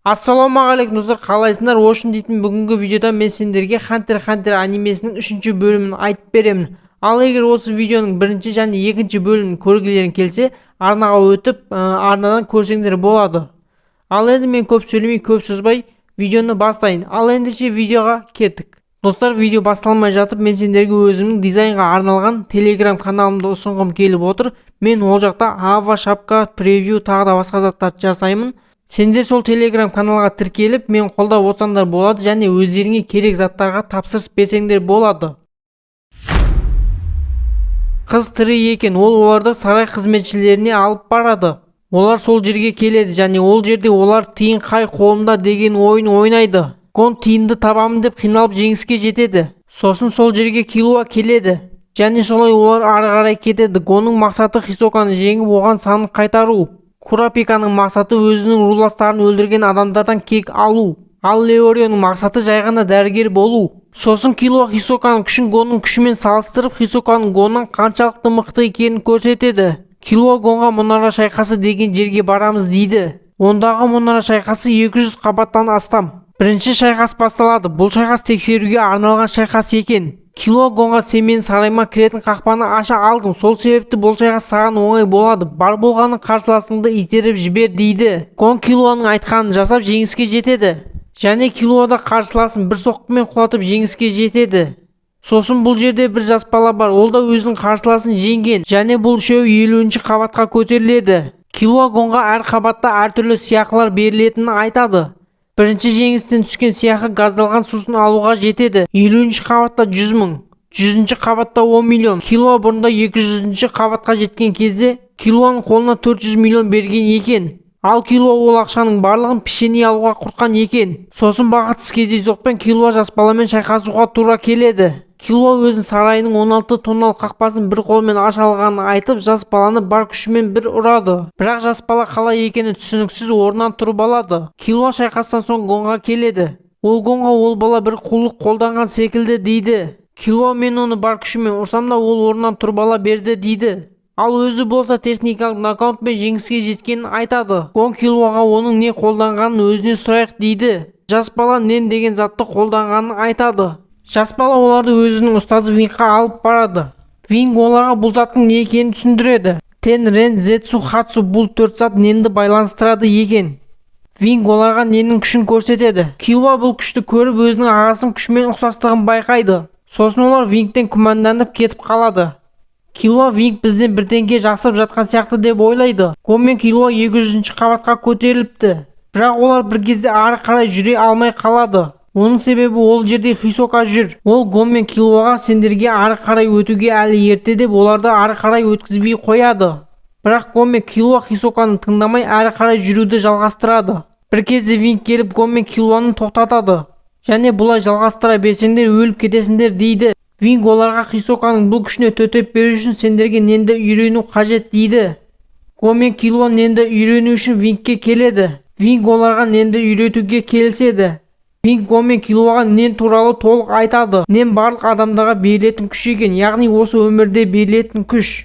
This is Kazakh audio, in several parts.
Ассалаумағалейкум, достар! Қалайсыңдар? Ошын дейтін бүгінгі видеода мен сендерге Хантер Хантер анимесінің үшінші бөлімін айтып беремін. Ал егер осы видеоның бірінші және екінші бөлімін көргілерің келсе, арнаға өтіп, арнадан көрсеңдер болады. Ал енді мен көп сөйлемей, көп созбай, видеоны бастайын. Ал ендеше видеоға кеттік. Достар, видео басталмай жатып, мен сендерге өзімнің дизайнға арналған Телеграм каналымды ұсынғым келіп отыр. Мен ол жақта ава, шапка, превью, тағы да басқа заттарды жасаймын. Сендер сол Телеграм каналға тіркеліп, мен қолдап отырсаңдар болады және өздеріңе керек заттарға тапсырыс берсеңдер болады. Қыз тірі екен. Ол оларды сарай қызметшілеріне алып барады. Олар сол жерге келеді және ол жерде олар «Тиын қай қолымда» деген ойын ойнайды. Гон тиынды табамын деп қиналып, жеңіске жетеді. Сосын сол жерге Килуа келеді және солай олар ары қарай кетеді. Гонның мақсаты — Хисоканы жеңіп, оған санын қайтару. Курапиканың мақсаты — өзінің руластарын өлтірген адамдардан кек алу. Ал Леорионың мақсаты — жай ғана дәрігер болу. Сосын Килуа Хисоканың күшін Гонның күшімен салыстырып, Хисоканың Гоннан қаншалықты мықты екенін көрсетеді. Килуа Гонға мұнара шайқасы деген жерге барамыз дейді. Ондағы мұнара шайқасы 200 қабаттан астам. Бірінші шайқас басталады. Бұл шайқас тексеруге арналған шайқас екен. Килуа Гонға: «Сен менің сарайыма кіретін қақпаны аша алдың, сол себепті бұл шайқас саған оңай болады. Бар болғаны, қарсыласыңды итеріп жібер», — дейді. Гон Килуаның айтқанын жасап, жеңіске жетеді және Килуа да қарсыласын бір соққымен құлатып, жеңіске жетеді. Сосын бұл жерде бір жас бала бар, ол да өзінің қарсыласын жеңген және бұл үшеуі 50-қабатқа көтеріледі. Килуа Гонға әр қабатта әртүрлі сыйақылар берілетінін айтады. Бірінші жеңістен түскен сыйақы газдалған сусын алуға жетеді. 50-қабатта 100 мың, 100-қабатта 10 миллион. Килуа бұрында 200-қабатқа жеткен кезде Килуаның қолына 400 миллион берген екен. Ал Килуа ол ақшаның барлығын печенье алуға құртқан екен. Сосын бақытсыз кездейсоқпен Килуа жас баламен шайқасуға тура келеді. Килуа өзінің сарайының 16 тонналық қақпасын бір қолымен аша алғанын айтып, жас баланы бар күшімен бір ұрады. Бірақ жас бала қалай екені түсініксіз, орнынан тұрып алады. Килуа шайқастан соң Гонға келеді. Ол Гонға: «Ол бала бір қулық қолданған секілді», — дейді. Килуа: «Мен оны бар күшіммен ұрсам да, ол орнынан тұрып ала берді», — дейді. Ал өзі болса техникалық нокаутпен жеңіске жеткенін айтады. Гон Килуаға: «Оның не қолданғанын өзінен сұрайық», — дейді. Жас бала нен деген затты қолданғанын айтады. Жас бала оларды өзінің ұстазы Вингқа алып барады. Винг оларға бұл заттың не екенін түсіндіреді. Тен, Рен, Зетсу, Хатсу — бұл төрт зат ненді байланыстырады екен. Винг оларға неннің күшін көрсетеді. Килуа бұл күшті көріп, өзінің ағасының күшімен ұқсастығын байқайды. Сосын олар Вингтен күмәнданып кетіп қалады. Килуа Винг бізден бірдеңке жасырып жатқан сияқты деп ойлайды. Гон мен Килуа 200 қабатқа көтеріліпті, бірақ олар бір кезде ары қарай жүре алмай қалады. Оның себебі, ол жерде Хисока жүр. Ол Гон мен Килуаға: «Сендерге ары қарай өтуге әлі ерте», — деп, оларды ары қарай өткізбей қояды. Бірақ Гон мен Килуа Хисоканы тыңдамай, ары қарай жүруді жалғастырады. Бір кезде Винг келіп, Гон мен Килуаны тоқтатады және: «Бұлай жалғастыра берсеңдер, өліп кетесіңдер», — дейді. Винг оларға: «Хисоканың бұл күшіне төтеп беру үшін сендерге ненді үйрену қажет», — дейді. Гон мен Килуа ненді үйрену үшін Вингке келеді. Винг оларға ненді үйретуге келіседі. Винг Гон мен Килуаға нен туралы толық айтады. Нен барлық адамдарға берілетін күш екен, яғни осы өмірде берілетін күш.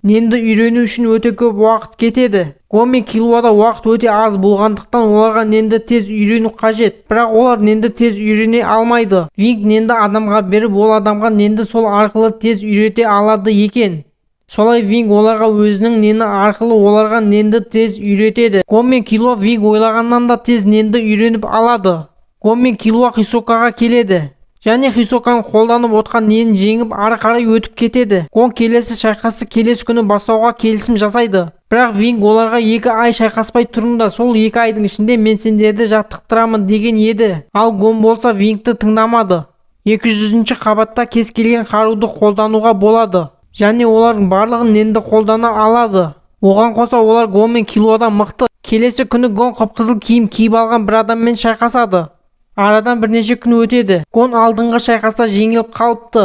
Ненді үйрену үшін өте көп уақыт кетеді. Гон мен Килуада уақыт өте аз болғандықтан, оларға ненді тез үйрену қажет, бірақ олар ненді тез үйрене алмайды. Винг ненді адамға беріп, ол адамға ненді сол арқылы тез үйрете алады екен. Солай Винг оларға өзінің нені арқылы оларға ненді тез үйретеді. Гон мен Килуа Винг ойлағаннан да тез ненді үйреніп алады. Гон мен Килуа Хисокаға келеді және Хисоканың қолданып отқан ненін жеңіп, ары қарай өтіп кетеді. Гон келесі шайқасты келесі күні бастауға келісім жасайды, бірақ Винг оларға: «2 ай шайқаспай тұрыңдар, сол 2 айдың ішінде мен сендерді жаттықтырамын», — деген еді. Ал Гон болса Вингті тыңдамады. 200 қабатта кез келген қаруды қолдануға болады және олардың барлығы ненді қолдана алады. Оған қоса, олар Гон мен Килуадан мықты. Келесі күні Гон қып-қызыл киім киіп алған бір адаммен шайқасады. Арадан бірнеше күн өтеді. Гон алдыңғы шайқаста жеңіліп қалыпты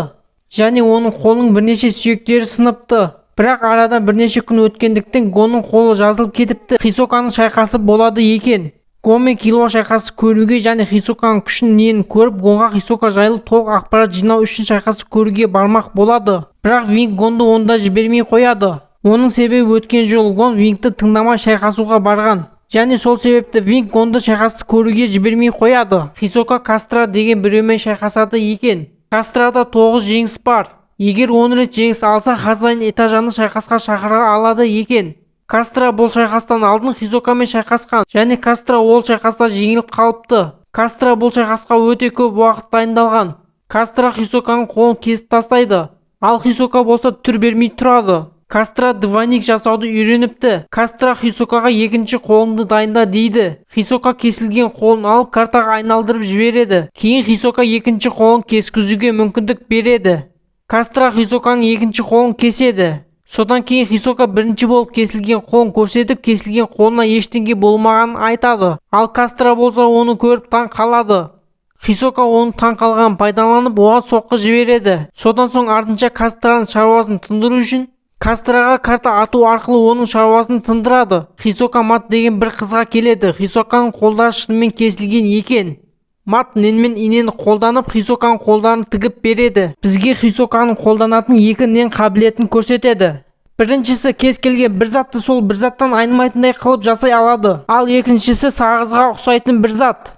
және оның қолының бірнеше сүйектері сыныпты. Бірақ арадан бірнеше күн өткендіктен, Гонның қолы жазылып кетіпті. Хисоканың шайқасы болады екен. Гон мен Килуа шайқасты көруге және Хисоканың күшін, ненін көріп, Гонға Хисока жайлы толық ақпарат жинау үшін шайқасты көруге бармақ болады. Бірақ Винг Гонды онда жібермей қояды. Оның себебі, өткен жолы Гон Вингті тыңдамай шайқасуға барған. Және сол себепті Винг Гонды шайқасты көруге жібермей қояды. Хисока Кастра деген біреумен шайқасады екен. Кастрада 9 жеңіс бар. Егер 10 рет жеңіс алса, хозяин этажаны шайқасқа шақыра алады екен. Кастра бұл шайқастан алдын Хисокамен шайқасқан және Кастра ол шайқаста жеңіліп қалыпты. Кастра бұл шайқасқа өте көп уақыт дайындалған. Кастра Хисоканың қолын кесіп тастайды. Ал Хисока болса түр бермей тұрады. Кастра двойник жасауды үйреніпті. Кастра Хисокаға екінші қолыңды дайында дейді. Хисока кесілген қолын алып картаға айналдырып жібереді. Кейін Хисока екінші қолын кескізуге мүмкіндік береді. Кастра Хисоканың екінші қолын кеседі. Содан кейін Хисока бірінші болып кесілген қолын көрсетіп, кесілген қолына ештеңе болмағанын айтады. Ал Кастра болса оны көріп таң қалады. Хисока оның таң қалғанын пайдаланып, оған соққы жібереді. Содан соң артынша Кастраның шаруасын тындыру үшін Кастраға карта ату арқылы оның шаруасын тындырады. Хисока Мат деген бір қызға келеді. Хисоканың қолдары шынымен кесілген екен. Мат нен мен инені қолданып, Хисоканың қолдарын тігіп береді. Бізге Хисоканың қолданатын екі нен қабілетін көрсетеді. Біріншісі кез келген бір затты сол бір заттан айнымайтындай қылып жасай алады. Ал екіншісі сағызға ұқсайтын бір зат.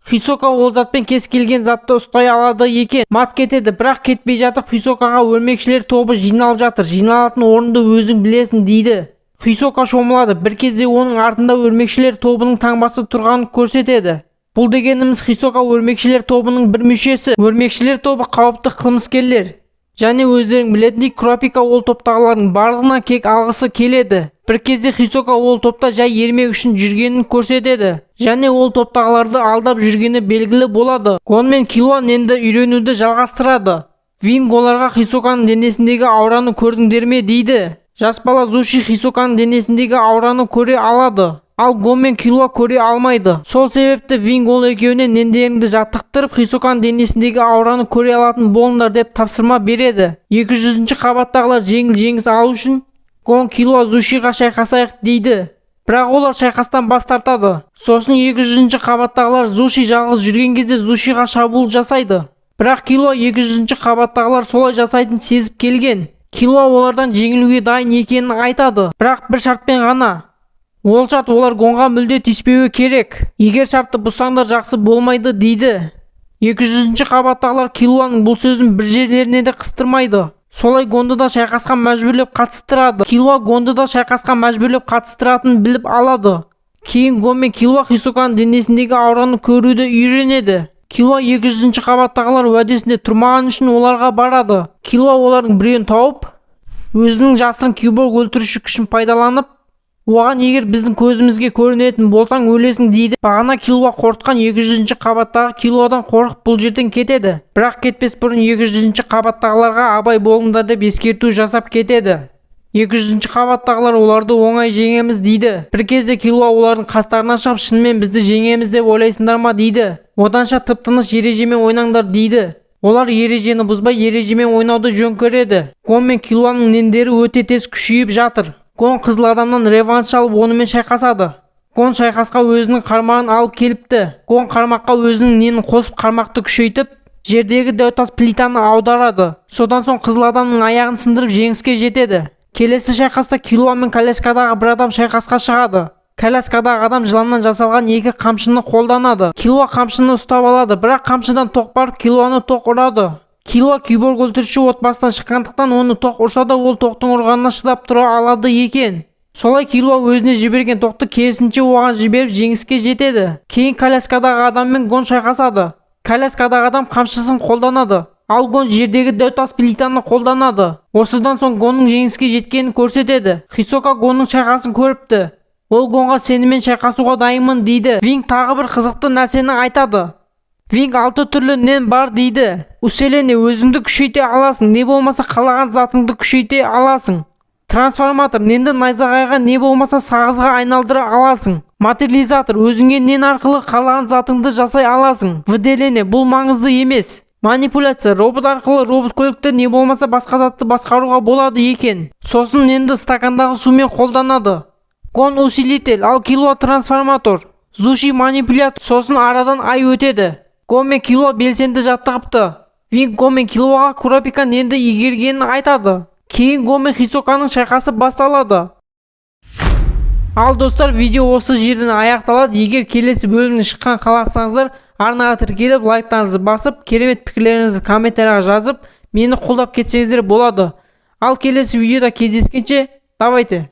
Хисока ол затпен кез келген затты ұстай алады екен. Мат кетеді, бірақ кетпей жатып Хисокаға өрмекшілер тобы жиналып жатыр. Жиналатын орынды өзің білесің дейді. Хисока шомылады. Бір кезде оның артында өрмекшілер тобының таңбасы тұрғанын көрсетеді. Бұл дегеніміз Хисока өрмекшілер тобының бір мүшесі. Өрмекшілер тобы қауіпті қылмыскерлер. Және өздерің білетіндей, Курапика ол топтағылардың барлығынан кек алғысы келеді. Бір кезде Хисока ол топта жай ермек үшін жүргенін көрсетеді. Және ол топтағыларды алдап жүргені белгілі болады. Гон мен Килуа ненді үйренуді жалғастырады. Винг оларға Хисоканың денесіндегі аураны көрдіңдер ме дейді. Жас бала Зуши Хисоканың денесіндегі аураны көре алады. Ал Гон мен Килуа көре алмайды. Сол себепті Винг ол екеуіне нендеріңді жаттықтырып, Хисоканың денесіндегі аураны көре алатын болыңдар деп тапсырма береді. 200-ші қабаттағылар жеңіл жеңіс алу үшін Гон, Килуа, Зушиға шайқасайық дейді. Бірақ олар шайқастан бас тартады. Сосын 200-ші қабаттағылар Зуши жалғыз жүрген кезде Зушиға шабуыл жасайды. Бірақ Килуа 200-ші қабаттағылар солай жасайтын сезіп келген. Килуа олардан жеңілуге дайын екенін айтады. Бірақ бір шартпен ғана. Ол шарт: олар Гонға мүлде тиіспеуі керек. Егер шартты бұзсаңдар, жақсы болмайды дейді. 200-ші қабаттағылар Килуаның бұл сөзін бір жерлеріне де қыстырмайды. Солай Гонды да шайқасқа мәжбүрлеп қатыстырады. Килуа Гонды да шайқасқа мәжбүрлеп қатыстыратынын біліп алады. Кейін Гон мен Килуа Хисоканың денесіндегі аураны көруді үйренеді. Килуа 200-ші қабаттағылар уәдесінде тұрмаған үшін оларға барады. Килуа олардың біреуін тауып, өзінің жасырын киборг өлтіруші күшін пайдаланып, оған егер біздің көзімізге көрінетін болсаң, өлесің дейді. Бағана Килуа қорқытқан 200-ші қабаттағы Килуадан қорқып бұл жерден кетеді. Бірақ кетпес бұрын 200-ші қабаттағыларға абай болыңдар деп ескерту жасап кетеді. 200-ші қабаттағылар оларды оңай жеңеміз дейді. Бір кезде Килуа олардың қастарынан шығып, шынымен бізді жеңеміз деп ойлайсыңдар ма дейді. Оданша тып-тыныш ережемен ойнаңдар дейді. Олар ережені бұзбай, ережемен ойнауды жөн көреді. Гон мен Килуаның нендері өте тез күшейіп жатыр. Гон қызыл адамнан реванш алып, онымен шайқасады. Гон шайқасқа өзінің қармағын алып келіпті. Гон қармаққа өзінің ненін қосып, қармақты күшейтіп, жердегі дәу тас плитаны аударады. Содан соң қызыл адамның аяғын сындырып, жеңіске жетеді. Келесі шайқаста Килуа мен коляскадағы бір адам шайқасқа шығады. Коляскадағы адам жыланнан жасалған екі қамшыны қолданады. Килуа қамшыны ұстап алады, бірақ қамшыдан тоқ барып, Килуаны тоқ ұрады. Килуа киборг өлтіруші отбасынан шыққандықтан, оны тоқ ұрса да, ол тоқтың ұрғанына шыдап тұра алады екен. Солай Килуа өзіне жіберген тоқты керісінше оған жіберіп, жеңіске жетеді. Кейін коляскадағы адаммен Гон шайқасады. Коляскадағы адам қамшысын қолданады. Ал Гон жердегі дәу тас плитаны қолданады. Осыдан соң Гонның жеңіске жеткенін көрсетеді. Хисока Гонның шайқасын көріпті. Ол Гонға сенімен шайқасуға дайынмын дейді. Винг тағы бір қызықты нәрсені айтады. Винг алты түрлі нен бар дейді. Усиление: өзіңді күшейте аласың, не болмаса қалаған затыңды күшейте аласың. Трансформатор: ненді найзағайға, не болмаса сағызға айналдыра аласың. Материализатор: өзіңе нен арқылы қалаған затыңды жасай аласың. Выделение: бұл маңызды емес. Манипуляция: робот арқылы робот көлікті, не болмаса басқа затты басқаруға болады екен. Сосын ненді стакандағы сумен қолданады. Гон усилитель, ал Килуа трансформатор. Зуши манипулятор. Сосын арадан ай өтеді. Гон мен Килуа белсенді жаттығыпты. Винг Гон мен Килуаға Курапика ненді игергенін айтады. Кейін Гон мен Хисоканың шайқасы басталады. Ал, достар, видео осы жерден аяқталады. Егер келесі бөлімнің шыққан қаласаңыздар, арнаға тіркеліп, лайктарыңызды басып, керемет пікірлеріңізді комментарияға жазып, мені қолдап кетсеңіздер болады. Ал келесі видеода кездескенше, давайте!